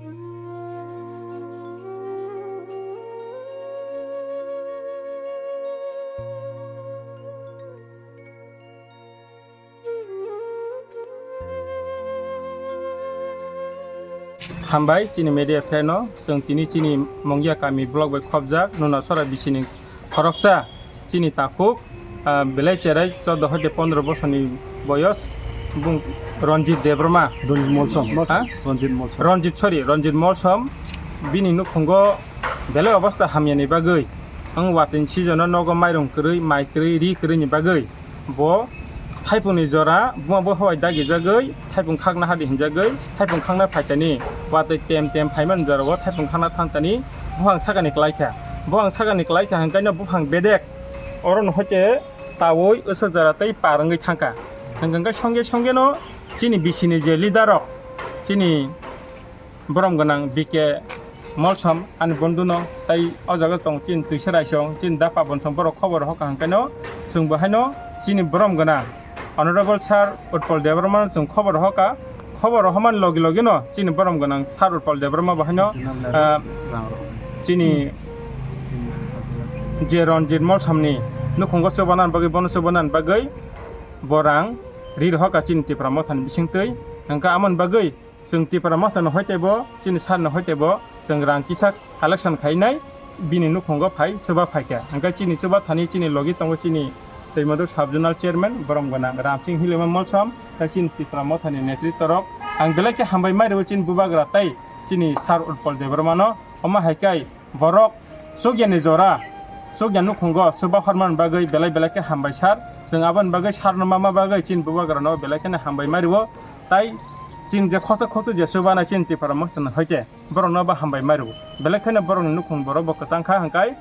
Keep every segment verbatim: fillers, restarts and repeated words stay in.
Hambai chini media friend no, chwng tini chini Mongia kami block bai khopjak, nuna sora bisini khoroksa chini takhuk, ah, belai cherai chordo hoite pondro bosorni boyos, bung Ranjit Debbarma. Ranjit Molsom. Ha? Ranjit Molsom. Ranjit, sorry, Ranjit Molsom. Bini nukhungo belai obostha hamyani bagwi, ang watini season o nogo mairung kwrwi, mai kwrwi, ri kwrwini bagwi bo thaipungni jora buma bo howai dagijagwi thaipung khakna hadi hinjagwi thaipung khakna phaitani, watwi tem tem phaimani jorao thaipung khakna thantani buphang sakani klaikha. Buphang sakani klaikha hwnkhe no buphang bedek oro no hoite tawi wswk jora tei par wngwi thangkha. Hwnkhe songke songke no chini bisini je leader rok, chini borom gwnang B K Molsom ani bondhuno, tai o jaga tong chini Twisa Raisong, chini da Pabonsong borok khobor hoka hwnkhe no chwngbo haino chini borom gwnang Honorable Sir Utpal Debbarma no chwng khobor hoka, khobor homan logi logi no chini borom gwnang Sir Utpal Debbarma bo haino, ah, chini je Ranjit Molsom ni nukhungo chubana bagwi, bono chubana bagwi bo rang ri hoka chini Tipra Mothani bisingtwi, hwnkhe amoni bagwi chwng Tipra Mothano hoite bo, chini sir no hoite bo, chwng rang kisa collection khainai, bini nukhungo phai chuba phaikha. Hwnkhe chini chuba thani chini logi tongo chini Twimadu Sub Zonal Chairman borom gwnang Ramsing Hilima Molsom, tei chini Tipra Mothani netritw rok. Ang belai khe hambai mai rwo chini bubagra tei chini Sir Utpal Debbarma no. Omo hai khe borok chukya ni jora, chukya nukhungo chuba hormani bagwi belai belai khe hambai sir. Chwng aboni bagwi sir no mama bagwi chini bubagra no belai kheno hambai mai rwo. Tai chini je khosok khosok je chubanai chini Tipra Mothano hoite borok no bo hambai mai rwo. Belai kheno borok ni nukhung borok bo kwchang kha hwnkhe.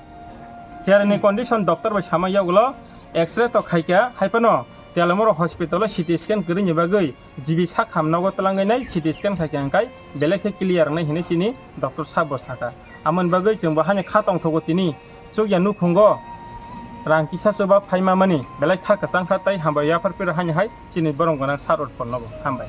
Cherni condition doctor bai sama yagulo X-ray to khaikha, haiphano Telamura hospital o C T scan kwrwini bagwi G B sakham nogo twlangwi nai C T scan khaikha hwnkhe belai khe clear wngnai hinwi chini doctor sabo sakha. Amoni bagwi chwngbo hani kha tongthogo tini chukya nukhungo rang kisa chuba phaimamani belai kha kwchang kha tei hambai yaphar phiro hani hai chini borom gwnang Sir Utpal nobo hambai.